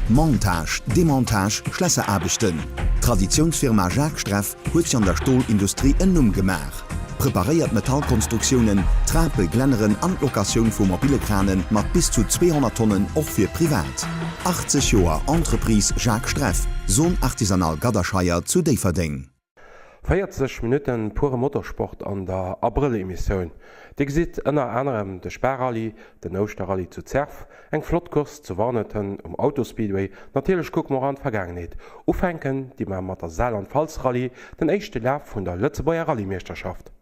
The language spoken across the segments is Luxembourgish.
Montage, Demontage, Schlässeraarbechten. D'Traditiounsfirma Jacques Streff huet sech an der Stolindustrie en Numm gemaach. Preparéiert Metallkonstruktiounen, Trape, Glänneren an d'Locatioun vu mobile Krane mat bis zu 200 Tonnen och fir privat. 80 Joer Entreprise Jacques Streff, Zone Artisanale Gadderscheier zu Déifferdeng. 40 Minutten pure Motorsport an der Abrëll-Emissioun. Dir gesitt ënner anerem de Spa-Rallye, den Ouschterrallye zu Zerf, eng flott Course zu Warneton um Autospeedway, natierlech kucke mer och an d'Vergaangenheet. Ufänken di mer mat der Saarland-Pfalz-Rallye, den éischte Laf vun der Lëtzebuerger Rallye-Meeschterschaft.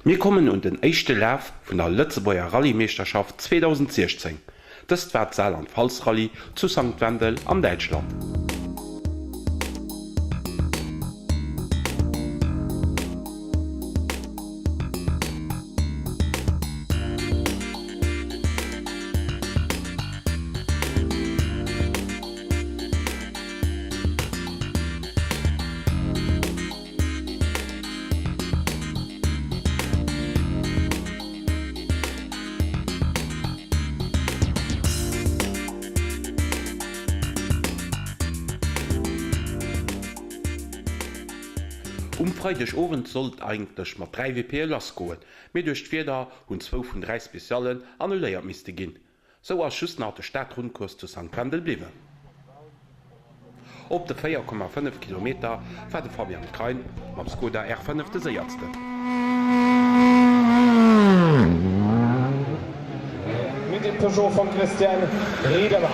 Mir kommen un den éischte Laf vun der Lëtzebuerger Rallye-Meeschterschaft 2016. Dëst war d'Saarland-Pfalz-Rallye zu Sankt Wendel an Däitschland. Um Freideg Owend sollt eigentlech mat 3 WPe lass goen, mee duerch d'Wieder hunn zwou vun 3 Speciallen annuléiert misste ginn. Sou ass just nach de Stad-Rundkurs zu Sankt Wendel bliwwen. Op de 4,5 Kilometer war de Fabian Krein mam Skoda R5 de Séiersten. Mit dem Peugeot von Christian Riedemann.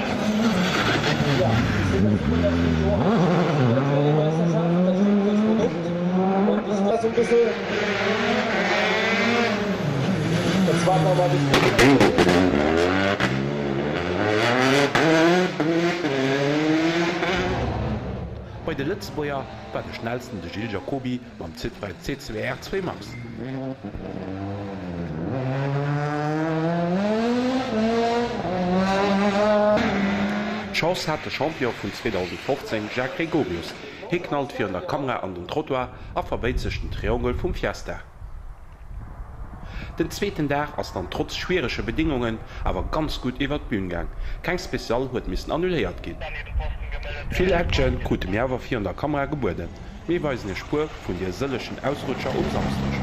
Bei de Lëtzebuerger war de schnellsten de Gilles Jacoby mam Citroën C2 R2 Max. D'Chance hat de Champion vun 2015 Jacques Gregorius. Hie knallt virun der Kamera an den Trottoir a verbéit sech den Triangle vum Fiesta. Den zweeten Dag ass dann trotz schwierege Bedingungen awer ganz gutt iwwert d'Bühn gaang. Keng Special huet missen annuléiert ginn. Vill Action krute mir awer virun der Kamera gebueden. Mir weisen iech puer vun deer sëllechen Ausrutscher um Samsdeg.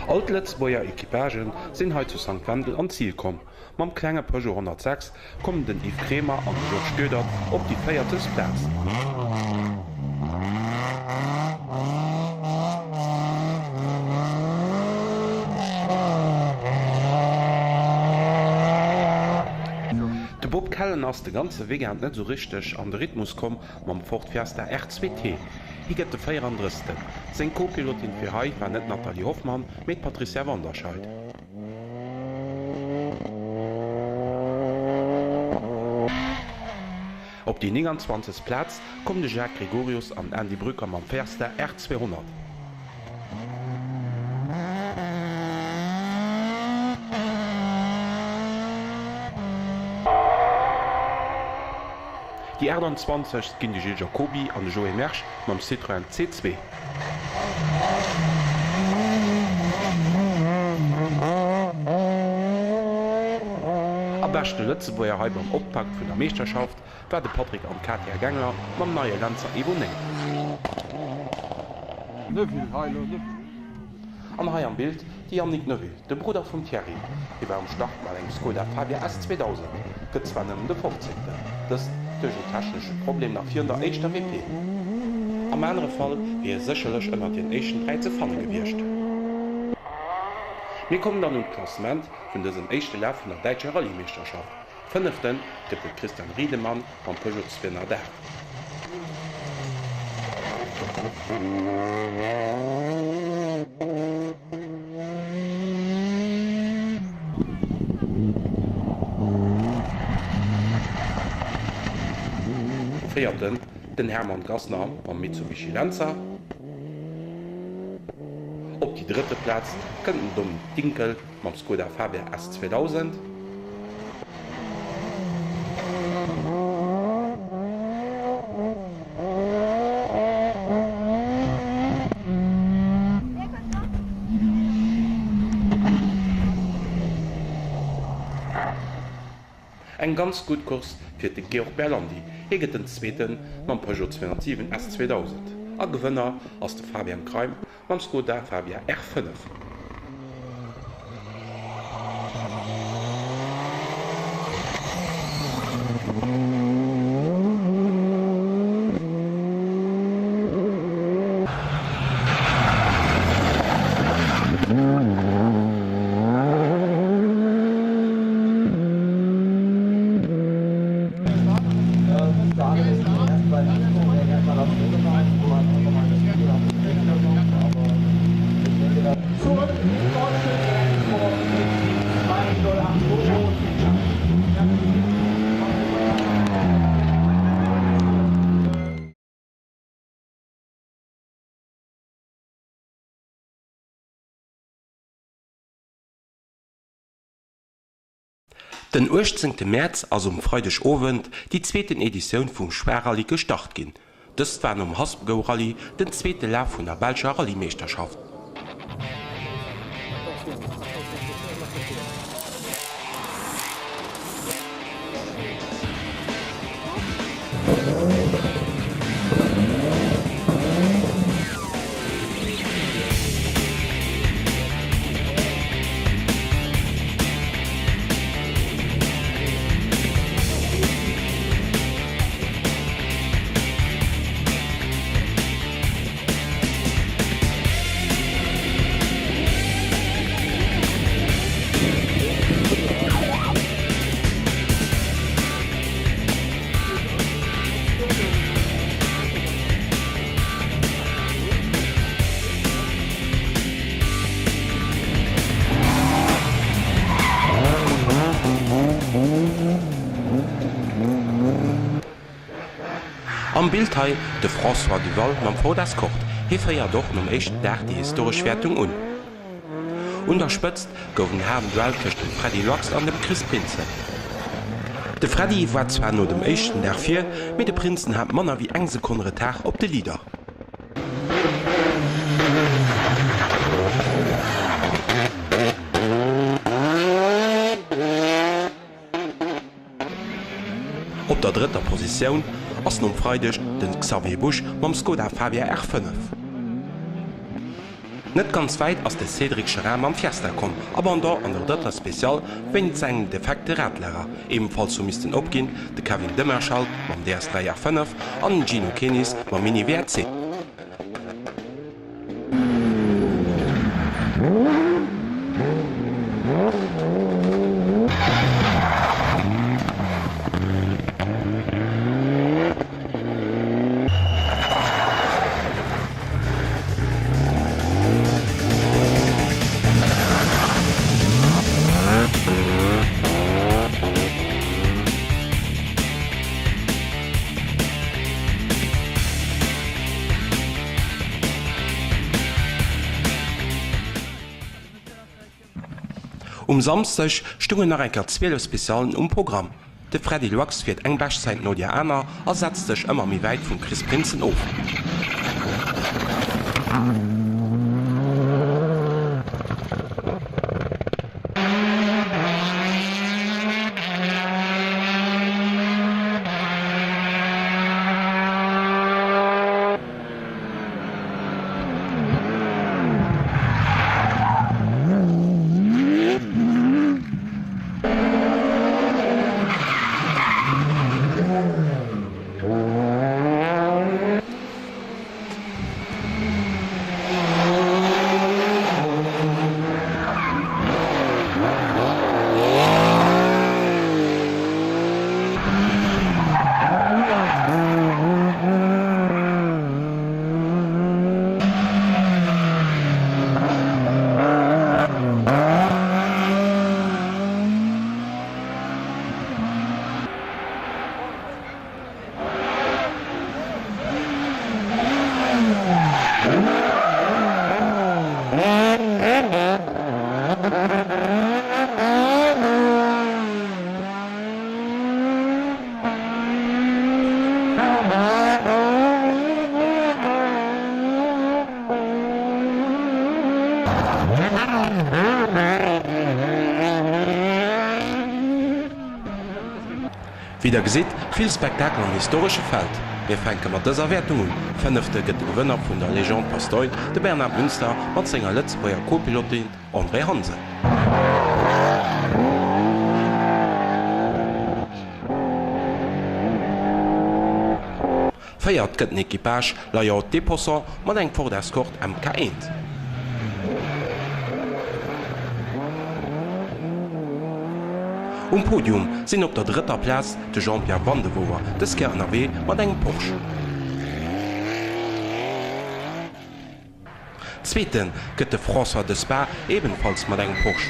All d'Lëtzebuerger Equipagen sinn hei zu Sankt Wendel an d'Zil komm. Mam klenge Peugeot 106 kommen den Yves Kremer an de Georges Goedert op déi véiertes Plaz. De Bob Keller. Aellen ass de ganze Weekend net sou richteg an de Rhythmus komm mam Ford Fiesta R2T. Hie gëtt de 34. Seng Co-Pilotin fir hei war net d'Nathalie Hoffmann, mee d'Patricia Wanderscheid. Op déi 29. Plaz koum de Jacques Gregorius an Andy Brücker mam Fiesta R200. Déi 28. Ginn de Gilles Jacoby an de Joé Mersch mam Citroën C2. A beschte Lëtzebuerger hei beim Optakt vun der Meeschterschaft war de Patrick an d'Katia Gengler mam neie Lenzer Evo 9. An hei am Bild de Yannick Neuville, de Brudder vum Thierry. Hie war um Start mat engem Skoda Fabia S 2000, gëtt zwar nëmmen de 15. Dëst duerch en technesche Problem nach virun der éischter WP. Am anere Fall wier hie sécherlech ënnert den éischten 3 ze fanne gewiescht. Mir kommen dann un d'Klassement vun dësem éischte Laf vun der däitscher Rallye-Meeschterschaft. Fënneften gëtt de Christian Riedemann mam Peugeot 208. Véierten den Hermann Gassner mam Mitsubishi Lancer. Op déi drëtte Plaz kënnt den Dominique Dinkel mam Skoda Fabia S 2000. Eng ganz gutt Course fiert de Georg Berlandi, hie gëtt den Zweete mam Peugeot 207 S 2000 a Gewënner ass de Fabian Kreim Mam Skoda Fabia R5. Den 18 Mäerz ass um Freideg Owend déi zweeten Editioun vum Spar-Rallye gestart ginn. Dëst war nom Haspengouw-Rallye den zweete Laf vun der belscher Rallye-Meeschterschaft. Am Bild hei de François Duval mam Ford Escort. Hie féiert och nom éischten Dag déi historesch Wäertung un. Un der Spëtzt gouf en haarden Duell tëscht dem Freddy Loix an dem Chris Prinsen. De Freddy war zwar no dem éischten Dag vir, mee de Prinsen hat manner wéi eng Sekonn Retard op de Leader. Op der drëtter Positioun ass nom Freideg de Xavier Busch mam Skoda Fabia R5. Net ganz wäit ass de Cédric Cherin mam Fiesta komm, Abandon an der drëtter Speciale wéinst engem defekte Radlager. Ebenfalls hu missten opginn de Kevin Demarchal mam DS3 R5 an den Gino Kenis mam Mini WRC. Um Samsdeg stungen nach eng Kéier 12 Specialen um Programm. De Freddy Loix fiert eng Beschtzäit no der aner a setzt sech ëmmer méi wäit vum Chris Prinsen of. Wéi der gesitt, vill Spektakel am historesche Feld. Mir fänke mat dëser Wäertung un, Fënnefte gëtt de Gewënner vun der Légende Passtoil, de Bernard Münster mat senger Lëtzebuerger Co-Pilotin Andrée Hansen. Véiert gëtt den Equipage Layout Deposson mat engem Ford Escort Mk 1. Um Podium sinn op der drëtter Plaz de Jean-Pierre Vandevover, dës Kéier ënnerwee mat engem Porsche. Zweete gëtt de François de Spa, ebenfalls mat engem Porsche.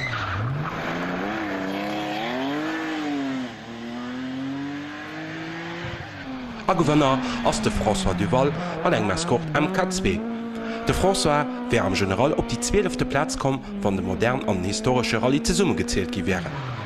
A Gewënner ass de François Duval mat engem Escort MK2. De François wär am General op déi zwielefte Plaz komm, wann de modern an den historesche Rallye zesummegezielt gi wären.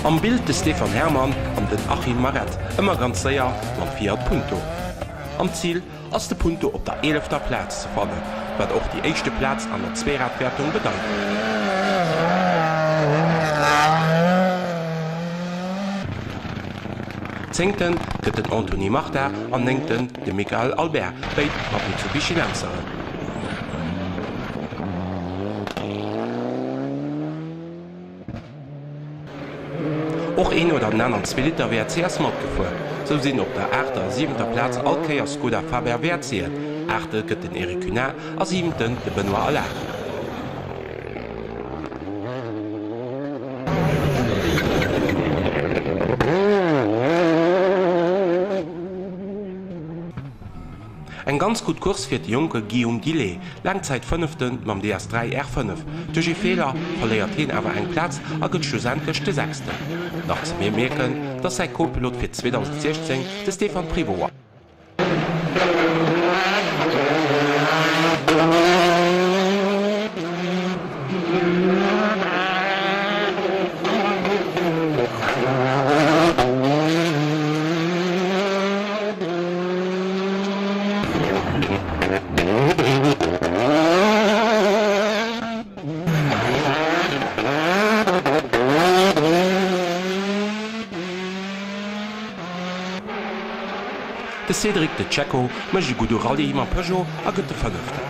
Am Bild de Stéphane Hermann an den Achim Maret, ëmmer ganz séier mam Fiat Punto. Am Zil ass de Punto op der eelefter Plaz ze fannen, wat och déi éischte Plaz an der Zweeradwäertung bedeit. Zéngte gëtt den Anthony Martha an Néngten de Mickaël Albert, béid mat Mitsubishi Lanceren. Och een oder den aneren Zweeliter WRC ass matgefuer. Sou sinn op der aachter a siwenter Plaz all Kéiers Skoda Fabia WRCen. Aachte gëtt den Eric Cunard a siwenten de Benoît Allard. Eng ganz gutt Course fiert de jonke Guillaume Dillet, laang Zäit Fënnefte mam DS3 R5. Duerch ee Feeler verléiert hien awer eng Plaz a gëtt schlussendlech de Sechsten. Nach ze bemierken, dass säi Co-Pilot fir 2016 de Stéphane Privot ass. De Cédric De Cecco mécht e gudde Rallye mam Peugeot a gëtt de Fënneften.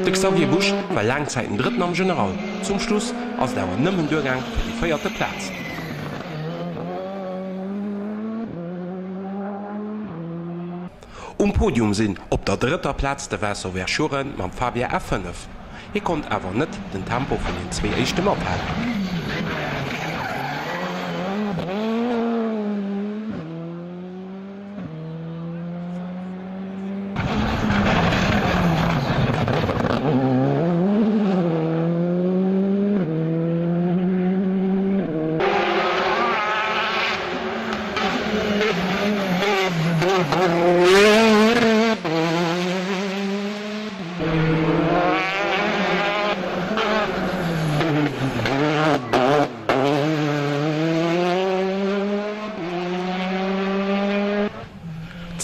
De Xavier Busch war laang Zäiten Drëtten am General, zum Schluss ass et awer nëmmen duergaang fir déi véierte Plaz. Um Podium sinn op der drëtter Plaz de Vincent Verschueren mam Fabia F5. Hie konnt awer net den Tempo vun den zwee éischte mathalen.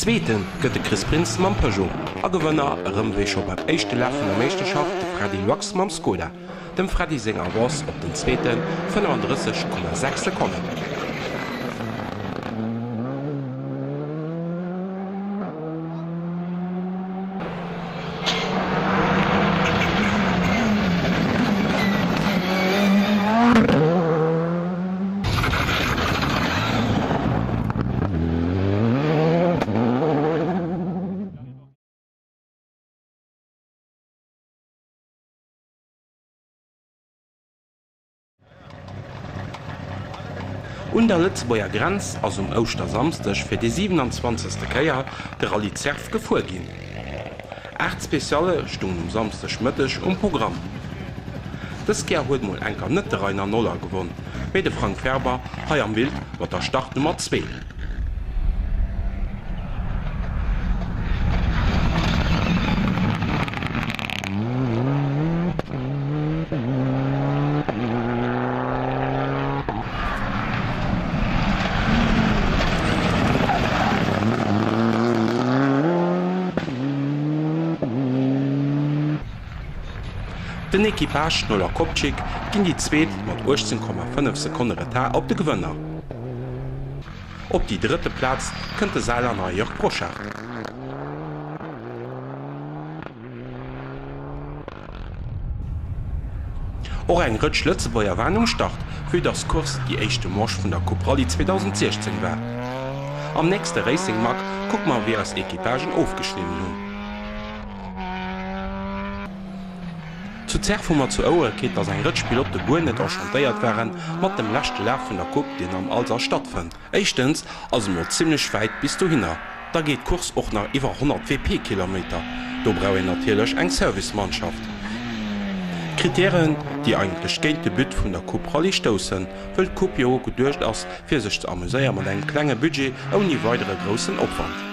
Zweete gëtt de Chris Printz mam Peugeot a Gewënner, erëm wéi scho beim éischte Laf vun der Meeschterschaft, de Freddy Loix mam Skoda. Dem Freddy seng Avance op den Zweeten, 35,6 Sekonnen. Un der Lëtzebuerger Grenz ass um Ouschtersamsdeg fir déi 27. Kéier de Rallye Zerf gefuer ginn. 8 Specialle stungen um Samsdeg Mëtteg um Programm. Dës Kéier huet mol enker net de Rainer Noller gewonn, mee de Frank Ferber hei am Bild mat der Startnummer 2. Den Equipage Noller-Kopczyk ginn déi zweet mat 18,5 Sekonne Retard op de Gewënner. Op déi drëtte Plaz kënnt de Saarlänner Jörg Brochard. Och eng Rëtsch Lëtzebuerger waren um Start, vue dass d'Course déi éischte Manche vun der Coupe Rallye 2016 war. Am nächste Racing Mag kucke mer wéi eis Equipagen ofgeschnidden hunn. Zu Zerf hu mer zu Ouere kritt, dass eng Rëtsch Pilote guer net enchantéiert waren mat dem leschte Laf vun der Coupe, deen am Alser stattfënnt. Éischtens ass et mol zimmlech wäit bis dohinner, da geet d'Course och nach iwwer 100 WP-Kilometer, do brauch een natierlech eng Servicemannschaft. Krittären, déi eigentlech géint de But vun der Coupe Rallye stoussen, wëll d'Coupe jo geduecht ass, fir sech ze amuséiere mat engem klenge Budget ouni weidere groussen Opwand.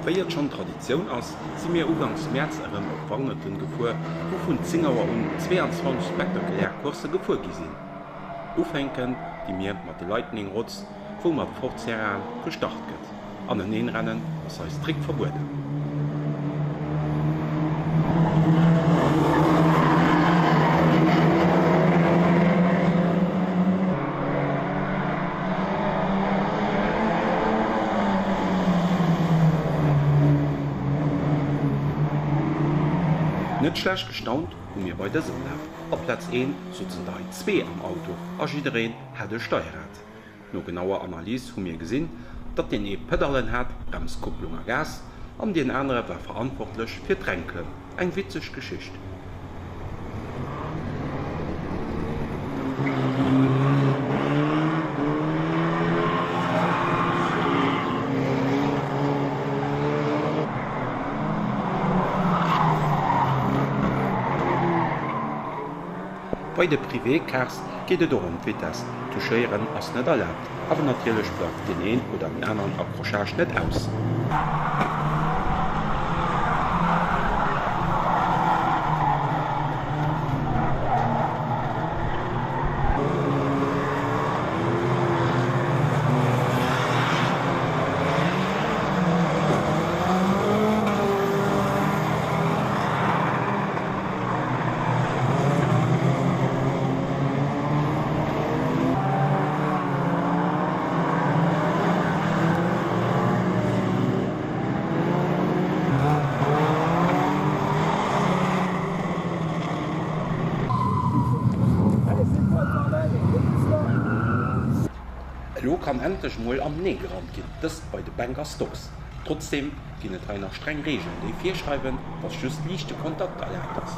Wéi et schonn Traditioun ass, si mir ugangs Mäerz erëm op Warneton gefuer, wou vun 10 Auer un 22 spektakulär Coursse gefuer gi sinn. Ufänken di mir mat de Lightning Rods, wou mat Ford Sierraen gestart gëtt. Aneneenrennen ass hei strikt verbueden. Net schlecht gestaunt hu mir bei dësem Laf. Op Plaz 1 souzen der hei zwee am Auto a jiddereen hat e Steierrad. No genauer Analys hu mir gesinn, datt deen ee Pedallen hat, Brems, Kupplung a Gas, an deen anere war verantwortlech fir d'Dränkelen. Eng witzeg Geschicht. Bei de Privé-Cars geet et och ëm d'Vitess, touchéieren ass net erlaabt, awer natierlech bleift deen een oder den aneren Accrochage net aus. Elo kann endlech mol anenee gerannt ginn, dëst bei de Bank a Stocks. Trotzdeem ginn et hei nach streng Reegelen, déi virschreiwen, dass just liichte Kontakt erlaabt ass.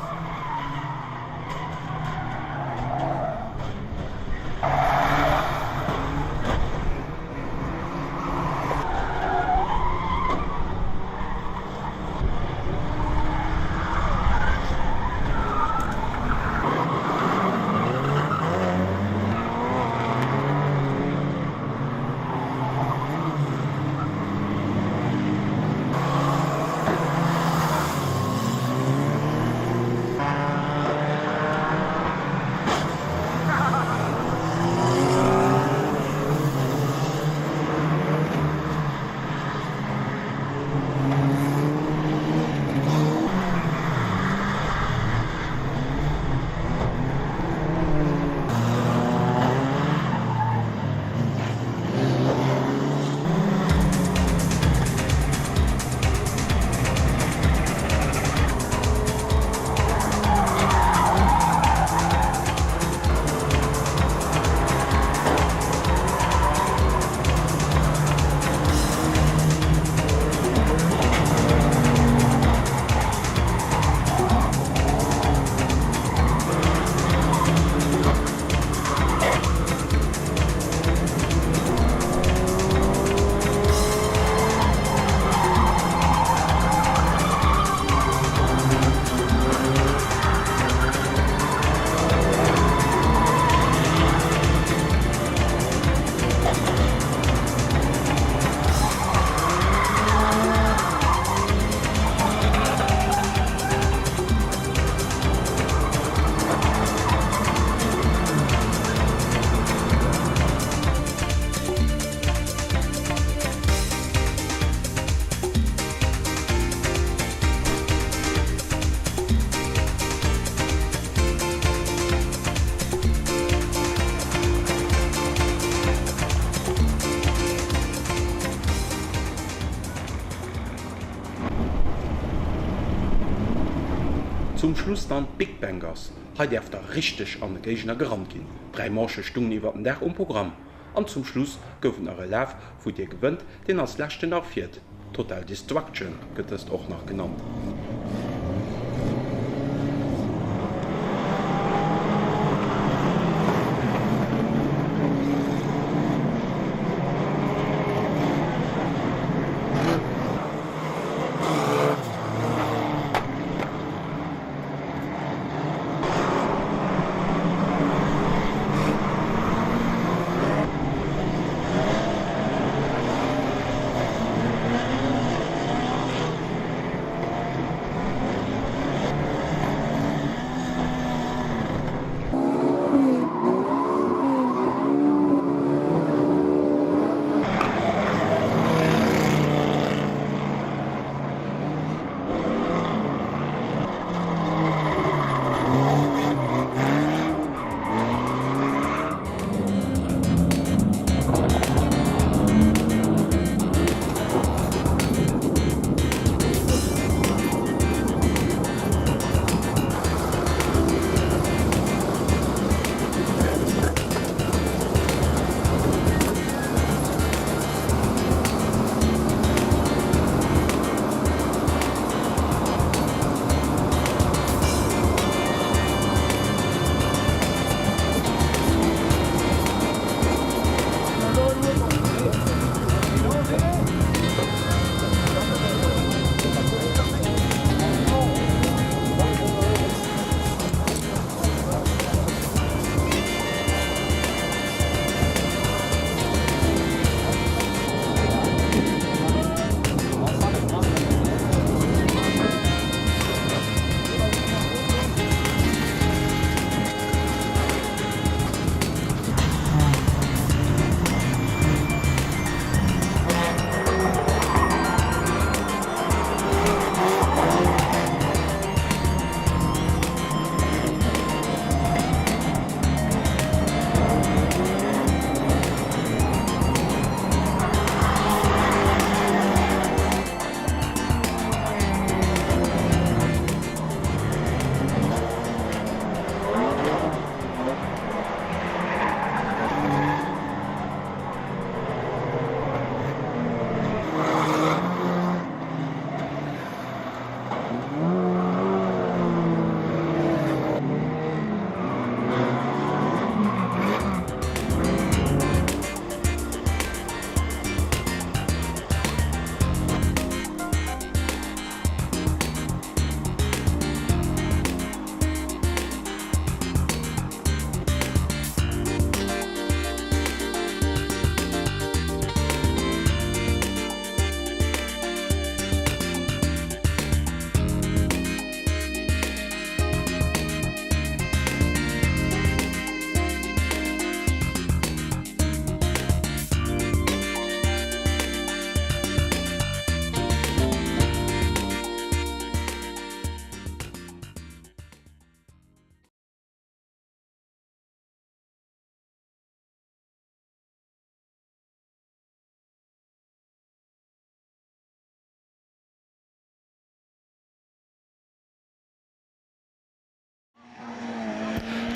Zum Schluss dann d'Big Bangers. Hei däerf da richteg an de Géigner gerannt ginn. 3 Manchë stungen iwwer den Dag um Programm. An zum Schluss gouf et nach e Laf, wou dee gewënnt, deen als leschten nach fiert. Total Destruction gëtt dëst och nach genannt.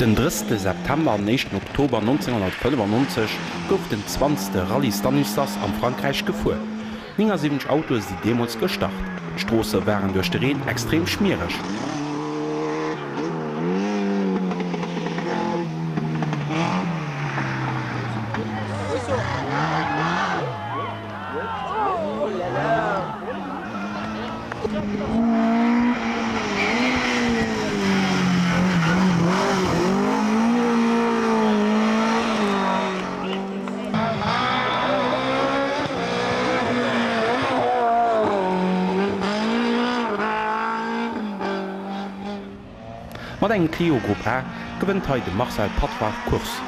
Den 30 September an éischten Oktober 1995 gouf den zwanzegste Rallye Stanislas am Frankräich gefuer. 79 Autoe si deemools gestart. D'Stroosse waren duerch de Reen extrem schmiereg. Mat engem Clio Grupp A gewënnt hei de Marcel Patwa d'Course.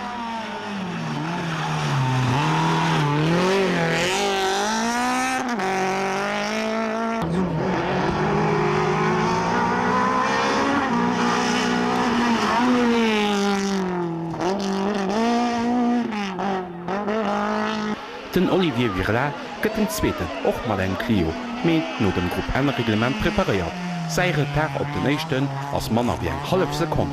Den Olivier Virlin gëtt den Zweeten, och mat engem Clio, mee no dem Grupp N-Reglement preparéiert. Säi Retard op den Éischten ass manner wéi eng hallef Sekonn.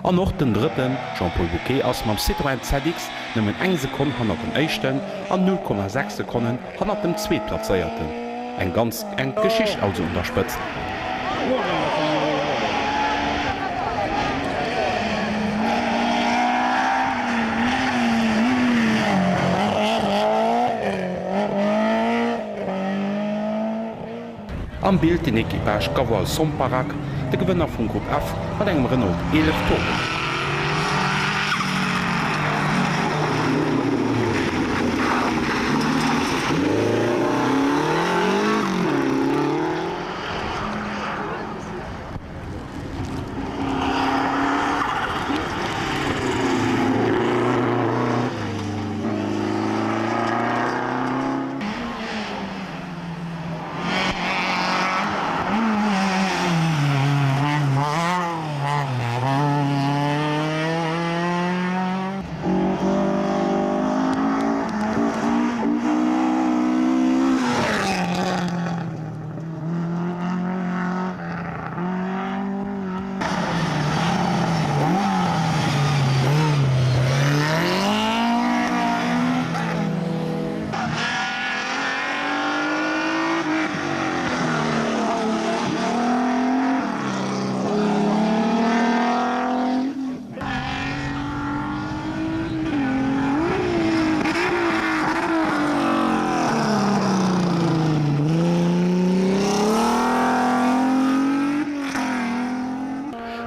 An och den Drëtten, Jean-Paul Bouquet, ass mam Citroën ZX nëmmen eng Sekonn hannert dem Éischten an 0,6 Sekonnen hannert dem Zweetplazéierten. Eng ganz enk Geschicht also un der Spëtzt. Am Bild den Equipage Gawoal Somparak, de Gewënner vum Grupp F mat engem Renault 11 Turbo.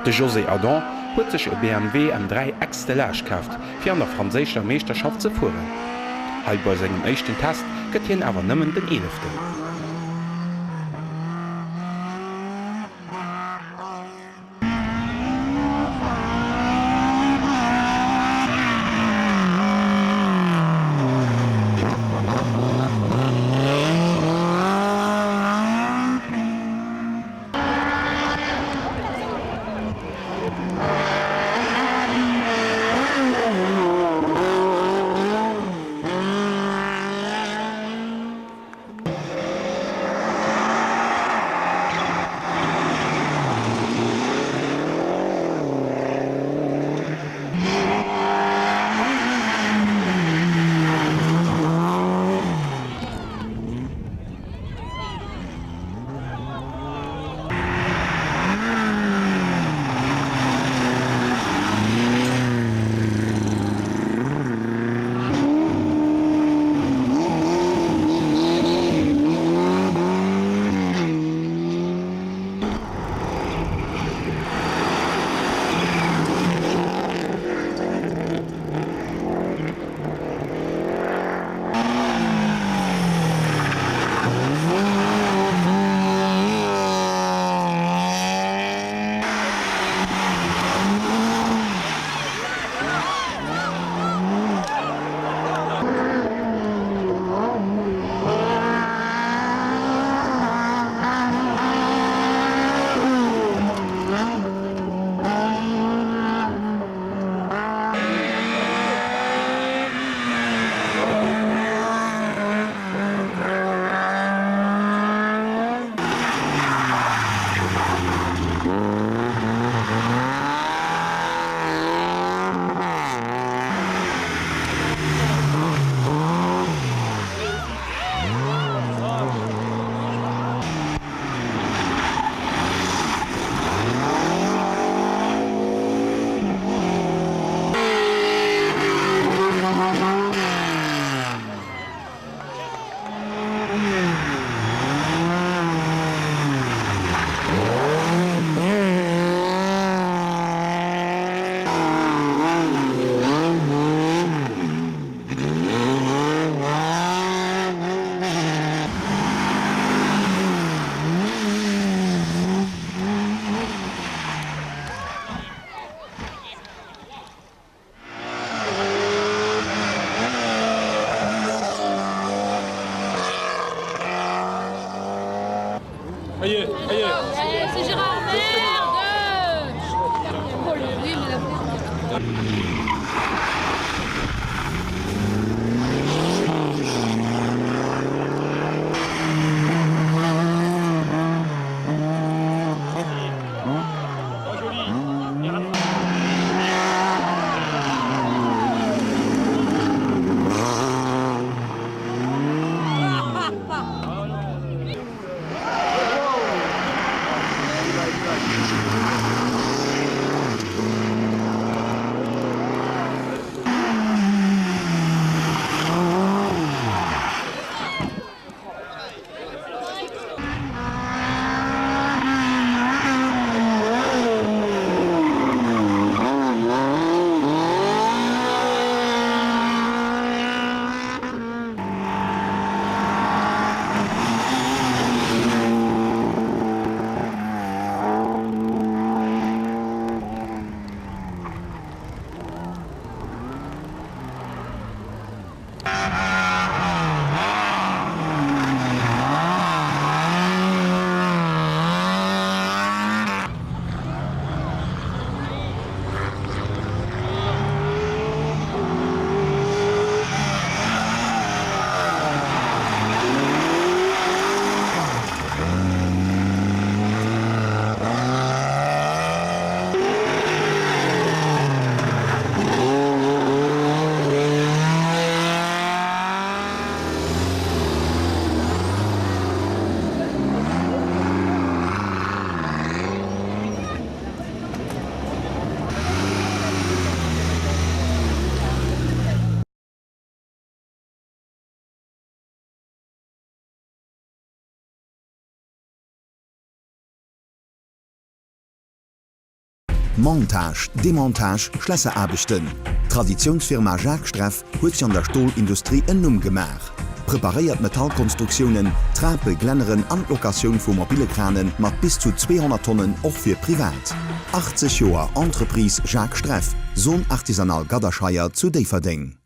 De José Adam huet sech e BMW M3 X-Delage kaaft, fir an der franséischer Meeschterschaft ze fueren. Hei bei sengem éischten Test gëtt hien awer nëmmen den Eeleften. Montage, Demontage, Schlässeraarbechten. D'Traditiounsfirma Jacques Streff huet sech an der Stolindustrie en Numm gemaach. Preparéiert Metallkonstruktiounen, Trape, Glänneren an d'Locatioun vu mobile Krane mat bis zu 200 Tonnen och fir privat. 80 Joer Entreprise Jacques Streff, Zone Artisanale Gadderscheier zu Déifferdeng.